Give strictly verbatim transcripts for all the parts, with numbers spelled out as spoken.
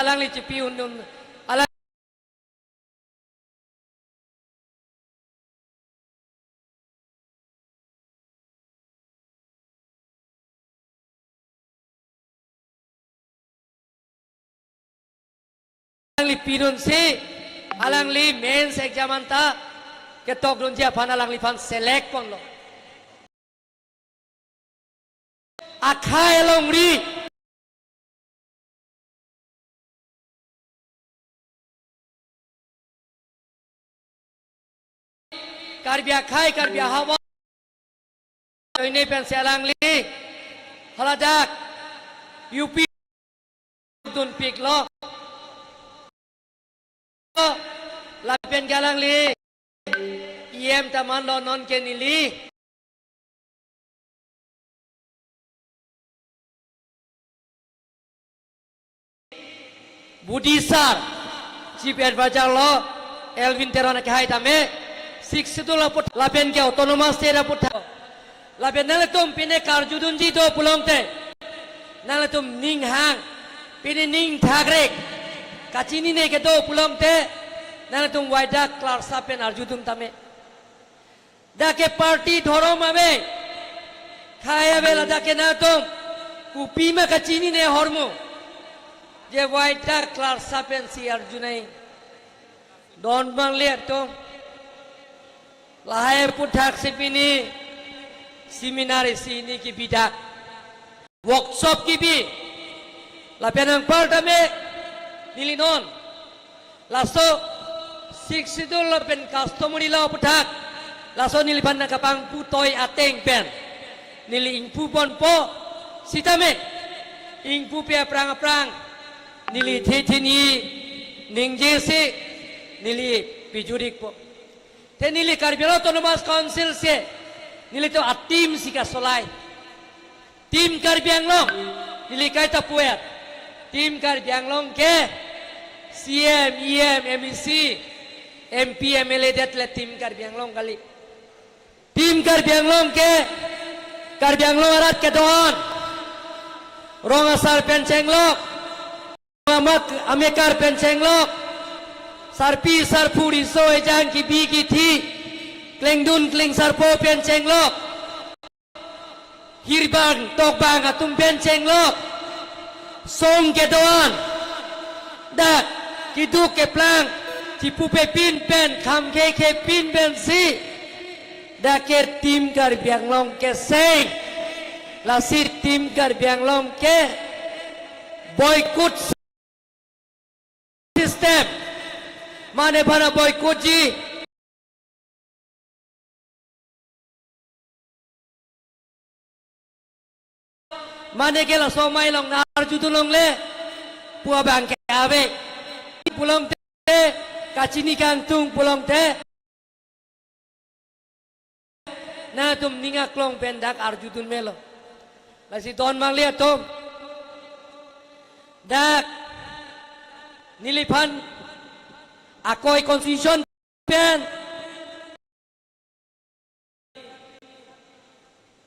alangli chipi un un alang alangli pidunsi alangli mains exam anta ketokdunji aphan alangliphan select ponlo. Akhai alongri Karbi akhai, Karbi ahavar. Joine pensi alangli haladak U P dunpiklo. Lapen ke alangli E M ta manlo, non ke neli Budi sir, Chief Advisor lo, Elwin Teron akehai tame, Sixth Schedule aphuthak, lapen ke Autonomous State aphuthak. Lapen nanglitum pine karjudunji do pulote, nanglitum ning hang, pine ning thakrek, kachinine kedo pulote, nanglitum waida clerk sir pen arjudun tame. Dak ke party dhorom ave, khei ave, ladak ke nangtum kopima kachinine ahormu. Je waida clerk sir pensi arjunai. Don mangle atum. Lahai aphuthak si pini seminar isi neli kebidak. Workshop kebi. Lapen anparta me neli non laso Sixth Schedule lapen customary law aphuthak laso neliphan nangkapangpu toi ateng pen neli ingpu ponpo, sitame ingpupe aphrang aphrang neli thethini ningjesi neli pijurikpo. Te neli Karbi Anglong Autonomous Council si nelitum a-team si kasolai. Team Karbi Anglong, neli kaita puet. Team Karbi Anglong ke C M, E M, M A C, M P, M L A det le Team Karbi Anglong kali. Team Karbi Anglong ke Karbi Anglong arat kedo-an, rong asar pen chenglok, amak amekar pen chenglok, sarpi sarpo riso ejang kebi kethe, klengdun klengsarpo pen chenglok, hirbang tokbang atum pen chenglok, song kedo-an, dak keduk keplang, chipupe pin pen, kham khekhe pin pensi, dak ke Team Karbi Anglong keseng, lasi Team Karbi Anglong ke boycott system. Mane bana boycott ji. Mane ke laso amei along nang arjudun longle pu abang ke ave. Pulote, kachini kangtung pulote, nangtum ning aklong pen dak arjudun melo. Lasi don mangle atum, dak neliphan akoi constitution pen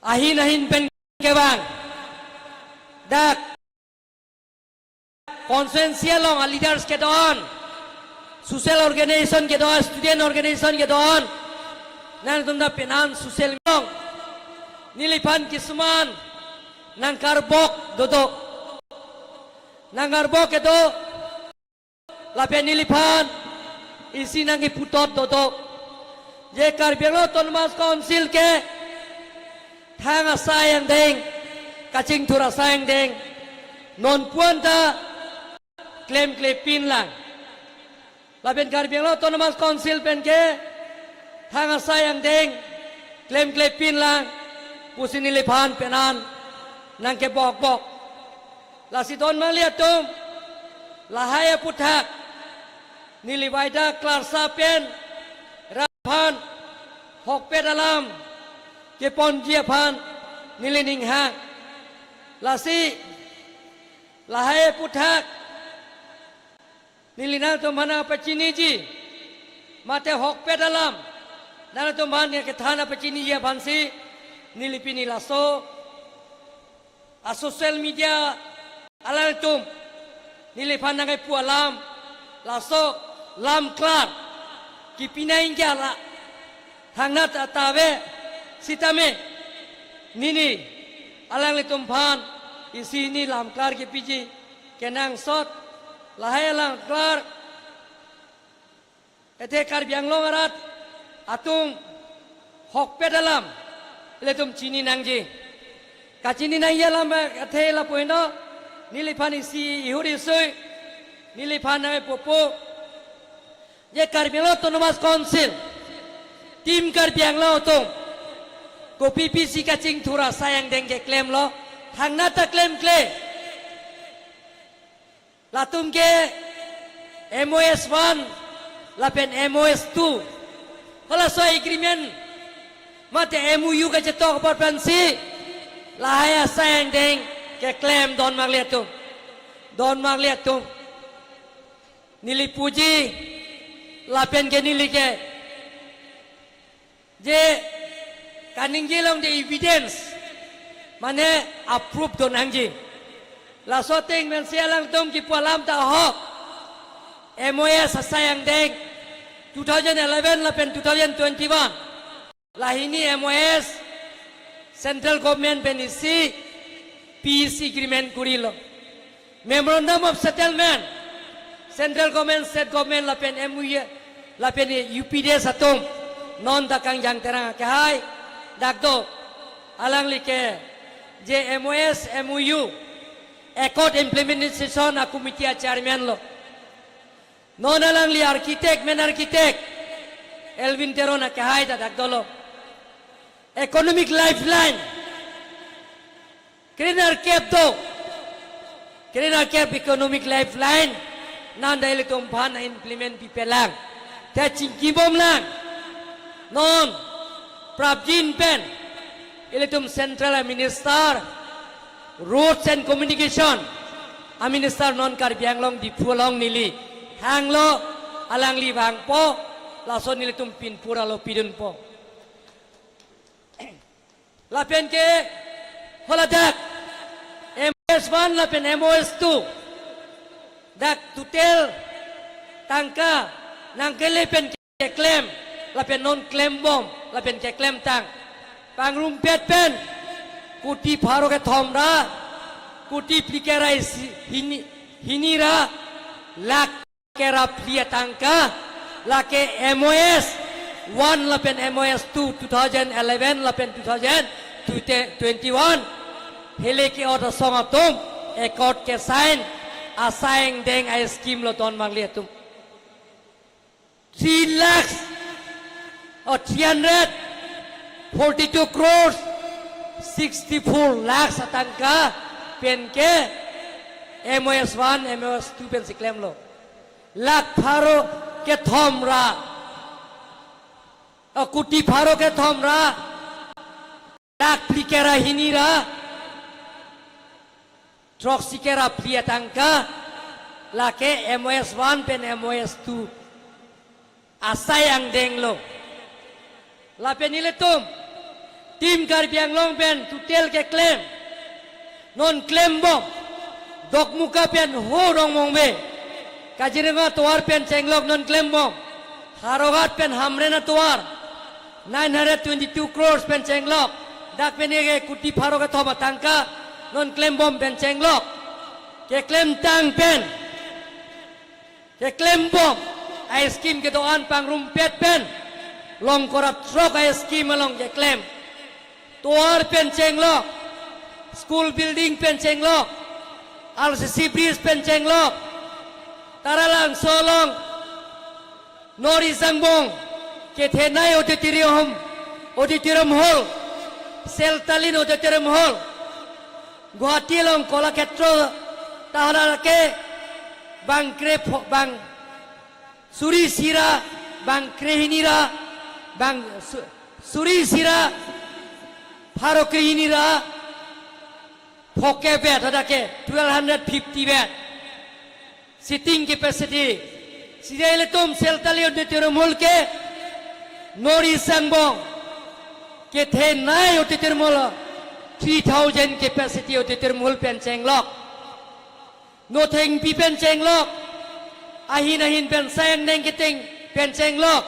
ahin ahin pen kevang, dak constituency along a-leaders kedo-an, social organization kedo-an, student organization kedo-an, nangtum ta penan social along neliphan kisuman nangkarbok dodo. Nangkarbok kedo, lapen neliphan isi nangkeputot dodo. Je Karbi Anglong Autonomous Council ke thang asai angdeng, kachingthur asai angdeng, non pu anta klemkle pinlang. Lapen Karbi Anglong Autonomous Council pen ke thang asai angdeng, klemkle pinlang pusi neliphan penan nangkebokbok. Lasi don mangle atum, lahai aphuthak neli waida clerk sir pen rat aphan hokpet alam keponji aphan neli ning hang. Lasi lahai aphuthak neli nangtum aphan nangpachiniji, mate hokpet alam nangtum aphan nangkethan nangpachiniji aphansi neli pini laso a-social media alangtum Neliphan nangkepu alam, laso lamklar kipi nangji ke la thangnat ave sitame, neli alanglitum aphan isi hini lamklar kipiji kenangsot. Lahai lamklar athe Karbi Anglong arat atum ahokpet alam ilitum chini nangji. Kachini nangji alam athe lapu heno, neliphan isi ihur isui, neliphan nangkepupo, je Karbi Anglong Autonomous Council, Team Karbi Anglong atum kopi pisi kachingthur asai angdeng keklemlo, thangnat ta klemkle. Latum ke M O S one lapen M O S two, halaso agreement mate M O U kachetok apar pensi lahai asai angdeng keklem, don marli atum, don marli atum. Neli puji lapen ke neli ke je kaningje along de evidence, mane approve do nangji. Laso ateng pensi alangtum kipu alam ta ahok. M O S asai angdeng two thousand eleven lapen two thousand twenty-one. Lahini M O S Central Government pen isi peace agreement korilo. Memorandum of Settlement, Central Government, State Government lapen M O U, lapen U P D S atum non ta kangjang terang akehai dak do. Alangli ke je M O S, M O U, Accord Implementation a Committee a Chairman lo. Non alangli architect, main architect Elwin Teron akehai ta dak dolo. Economic lifeline kre-nerkep do. Kre-nerkep economic lifeline nanda ilitum aphan implement pipelang. Te chingkibomlang. Non prapjin pen ilitum Central Minister, Roads and Communication a Minister non Karbi Anglong Diphu along neli hanglo, alangli vangpo, laso nelitum pinpur alo pidunpo. Lapen ke haladak M O S one lapen M O S two dak total tangka nangkele pen keklem, lapen non klembom, lapen keklemtang. Pangrumpet pen kuti pharo kethom ra kuti phlikep ra isi hini, hini ra lakh kep ra phli atangka, lake M O S one lapen M O S two, two thousand eleven lapen two thousand twenty-one. Hele ke-ot asong atum accord ke-sign asai angdeng a-scheme lo, don marli atum. Three lakhs or three hundred forty-two crores sixty-four lakhs atangka pen ke M O S one, M O S two pensi klemlo. Lakh pharo kethom ra, o, kuti pharo kethom ra lakh phlikep ra hini ra throksi kep ra phli atangka, lake M O S one pen M O S two asai angdeng lo. Lapen ilitum Team Karbi Anglong pen total keklem, non klembom, Dokmoka pen ho Rongmongve, Kaziranga tovar pen chenglok non klembom, Howraghat pen Hamren atovar nine hundred twenty-two crores pen chenglok, dak pen ke kuti pharo kethom atangka non klembom pen chenglok. Keklemtang pen, keklembom a-scheme kedo-an pangrumpet pen, Longkor Atrok a-scheme along keklem. Tovar pen chenglok, school building pen chenglok, R C C bridge pen chenglok, Taralangso along North East Angbong kethenei auditorium, auditorium hall, Seltalin Auditorium Hall, Guwahati along Kalakshetra ta hala ke bang krepho, bang suri isi ra, bang krehini ra, bang su-, suri isi ra pharo krehini ra phokep bed, hadak ke twelve hundred fifty bed seating capacity. Sida ilitum Seltalin Auditorium Hall ke North East Angbong kethenei auditorium hall, three thousand capacity auditorium hall pen chenglok. Nothengpi pen chenglok, ahin ahin pen asai angdeng keteng pen chenglok.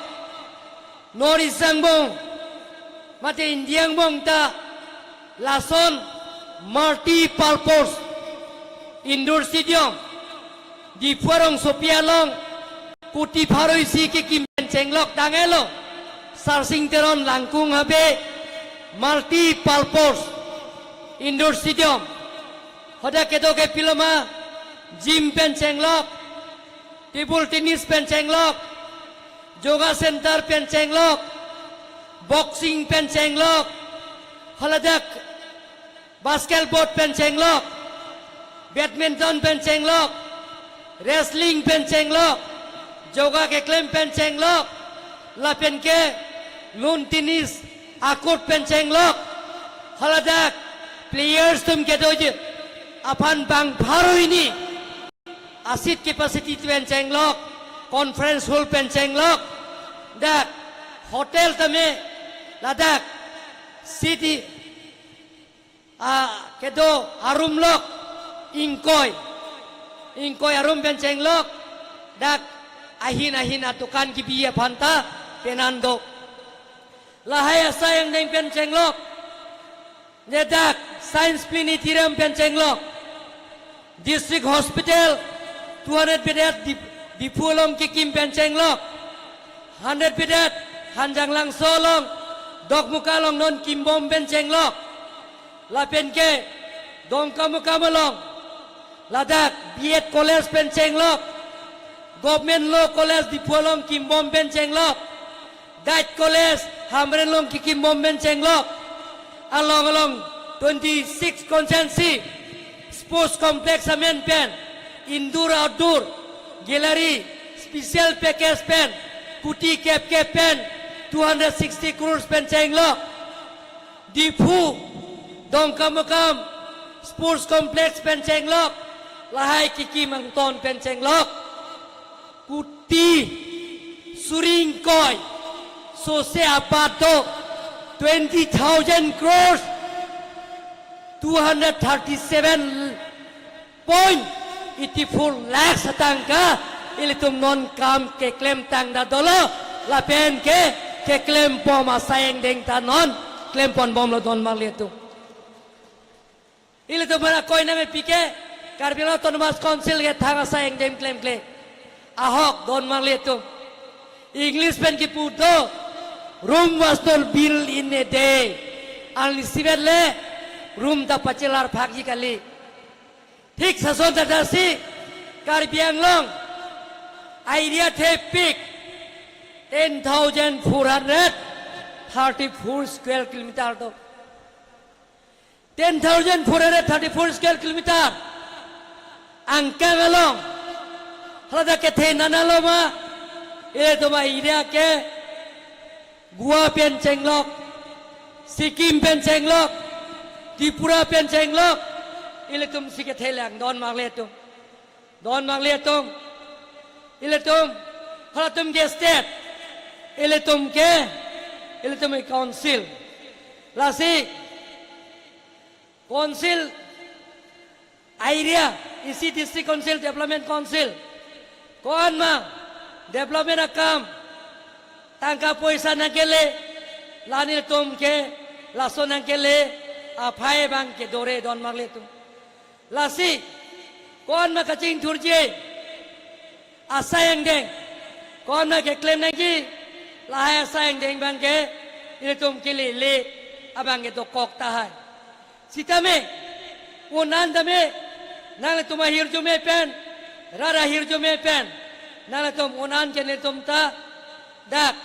North East angbong, mate India angbong ta lason multi-purpose indoor stadium, Diphu arongsopi along kuti pharo isi kekim pen chenglok tanglo. Sarsing Teron Langkung Habe multi-purpose indoor stadium. Hadak kedo ke pilo ma, gym pen chenglok, table tennis pen chenglok, yoga center pen chenglok, boxing pen chenglok, haladak basketball pen chenglok, badminton pen chenglok, wrestling pen chenglok, yoga keklem pen chenglok, lapen ke lawn tennis a-court pen chenglok, haladak players atum kedoji aphan bang pharo hini a-seat capacity pen chenglok, conference hall pen chenglok, dak hotel tame ladak city a kedo a-room lok ingkoi, ingkoi a-room pen chenglok, dak ahin ahin adukan kebi aphan ta penan do. Lahai asai angdeng pen chenglok, ne dak science planetarium pen chenglok, district hospital two hundred bedded Dip-, Diphu along kekim pen chenglok, hundred bedded Hanjanglangso along, Dokmoka along non kimbom pen chenglok. Lapen ke Dongkamukam along ladak B Ed college pen chenglok, Government Law College Diphu along kimbom pen chenglok, Dait College Hamren along kekimbom pen chenglok. Along along twenty-six constituency sports complex amen pen, indoor outdoor, gallery, special package pen, kuti kep kep pen, two hundred sixty crores pen chenglok. Diphu, Dongkamukam sports complex pen chenglok, lahai kekim angton pen chenglok kuti suri ingkoi, sose apat do twenty thousand crores, two hundred thirty-seven point eighty-four lakhs atangka ilitum non kam keklem tangdet dolo, lapen ke keklem bom asai angdeng ta non klem pon bomlo don marli atum. Ilitum mana koi name pike, Karbi Anglong Autonomous Council kethang asai angdeng klemkle ahok don marli atum. English pen kipu do, "Rome was not built in a day." Arnisi vet le Rome ta pachelar phakji kali. Thik lason ta dasi Karbi Anglong area thepik ten thousand four hundred thirty-four square kilometer do. Ten thousand four hundred thirty-four square kilometer angkang along haladak kethe nana lo ma, ilitum a-area ke Goa pen chenglok, Sikkim pen chenglok, Tripura pen chenglok, ilitum si kethe lang don marli atum. Don marli atum. Ilitum, halatum ke state, ilitum ke, ilitum ke council. Lasi council area, isi District Council, Development Council, ko-an ma development akam tangka poisa nangkele, la nelitum ke laso nangkele aphai abang ke dore don marli atum. Lasi ko-an ma kachingthurji asai angdeng, ko-an ma keklem nangji, lahai asai angdeng abang ke ilitum kelele abang ke dokok tahai. Sitame un-an tame nanglitum ahirjume pen, rat ahirjume pen nanglitum un-an ke nelitum ta dak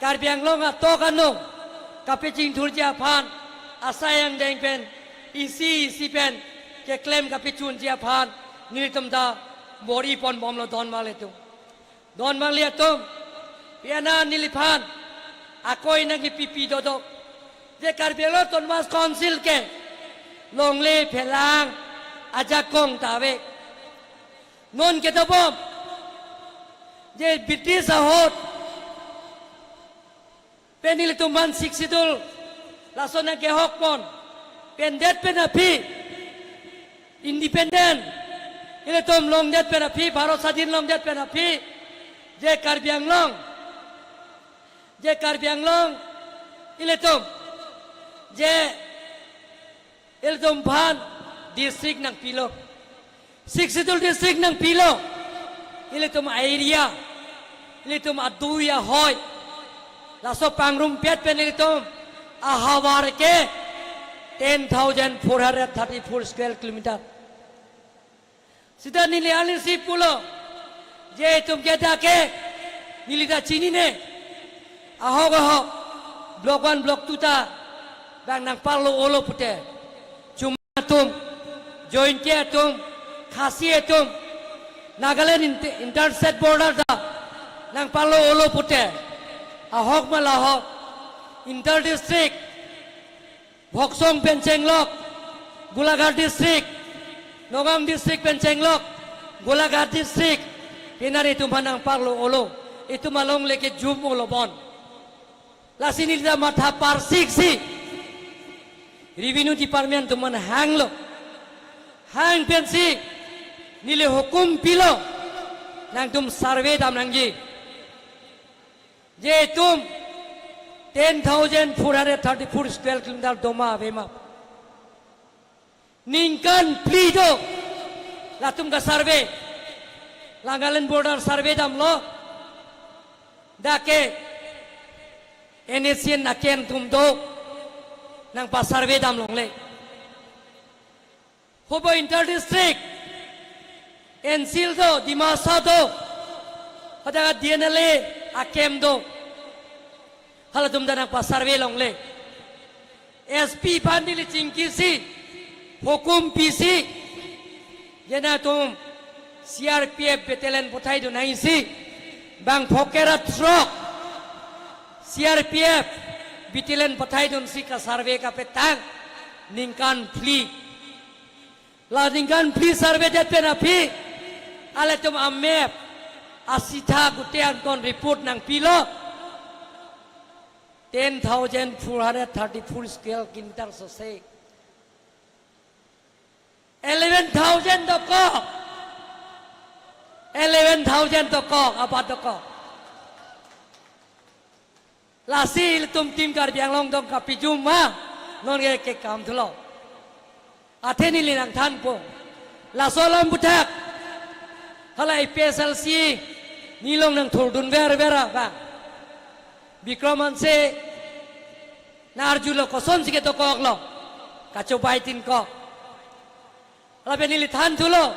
Karbi Anglong atok anung kapachingthurji aphan, asai angdeng pen, isi isi pen keklem kapachunji aphan nelitum ta bor-i pon bomlo don marli atum. Don marli atum, piana neliphan akoi nangkipipi dodo, je Karbi Anglong Autonomous Council ke longle phelang ajakong ta ave. Non kedobom je British ahut pen ilitum aphan Sixth Schedule lason nangkehok pon pen det pen aphi independent Ilitum longdet pen aphi, Bharat Sadhin longdet pen aphi, je Karbi Anglong, je Karbi Anglong, ilitum, je ilitum aphan district nangpilo, Sixth Schedule district nangpilo, ilitum area, ilitum adui ahoi, laso pangrumpet pen ilitum ahavar ke ten thousand four hundred thirty-four square kilometer. Seta neli arnisi pulo, je itum ke dak ke, neli ta chinine. Ahok ahok, block one, block two ta bang nangparlo-olo pute. Chuma atum, Jaintia atum, Khasi atum, Nagaland inter-, inter state border ta nangparlo olo pute. Ahok ma lahok, inter district, Voksong pen chenglok, Golaghat district, Nagaon district pen chenglok, Golaghat district, penari itum aphan nangparlo olo, itum alongle ke jum olo bon. Lasi neli ta matha parsik si, Revenue Department atum aphan hanglo. Hang pensi neli hukum pilo, nangtum survey dam nangji. Je itum ten thousand four hundred thirty-four square kilometer doma avema. Ningkan phli do latum ka-survey. Nagaland border survey damlo. Dak ke N H C N aken atum do nangpa-survey dam longle. Hubo inter district, N C L do, Dimasa do, hadak D N L A a-camp do. Halatum ta nangpa-survey longle. S P aphan neli chingkisi, hukum pisi, je nangtum C R P F battalion pathaidun nangji, bang phokera throk C R P F battalion pathaidunsi ka-survey kapetang ningkan phli. La ningkan phli survey det pen aphi, ilitum a-map, asitha gute angkon report nangpilo. Ten thousand four hundred thirty-four square kilometer sose. Eleven thousand dokok. Eleven thousand dokok, abat dokok. Lasi ilitum Team Karbi Anglong dong kapijum ma, non ke kekam thulo. Athe neli nangthanpo. Laso alam aphuthak, hala A P H L C nilong nangthurdun verver abang, Bikram Hanse nang-arjulo, kosonsi kedokoklo, kachobai tin kok. Lapen neli than thulo,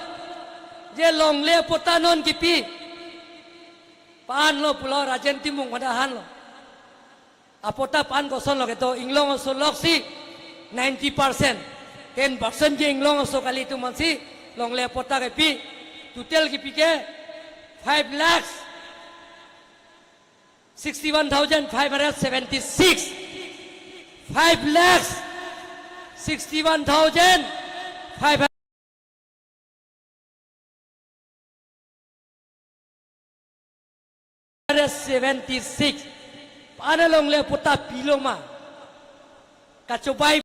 je longle apatta non kipi, pa-anlo pulo, Rajen Timung pada hanlo. Apatta pa-an kosonlo kedo, inglong aso loksi ninety percent, ten percent ke inglong aso kali, itum ansi longle apatta kepi. Total kipi ke five lakhs sixty-one thousand five hundred seventy-six. Five lakhs sixty-one thousand five hundred seventy-six. Pa-an alongle apatta pilo ma? Kachobai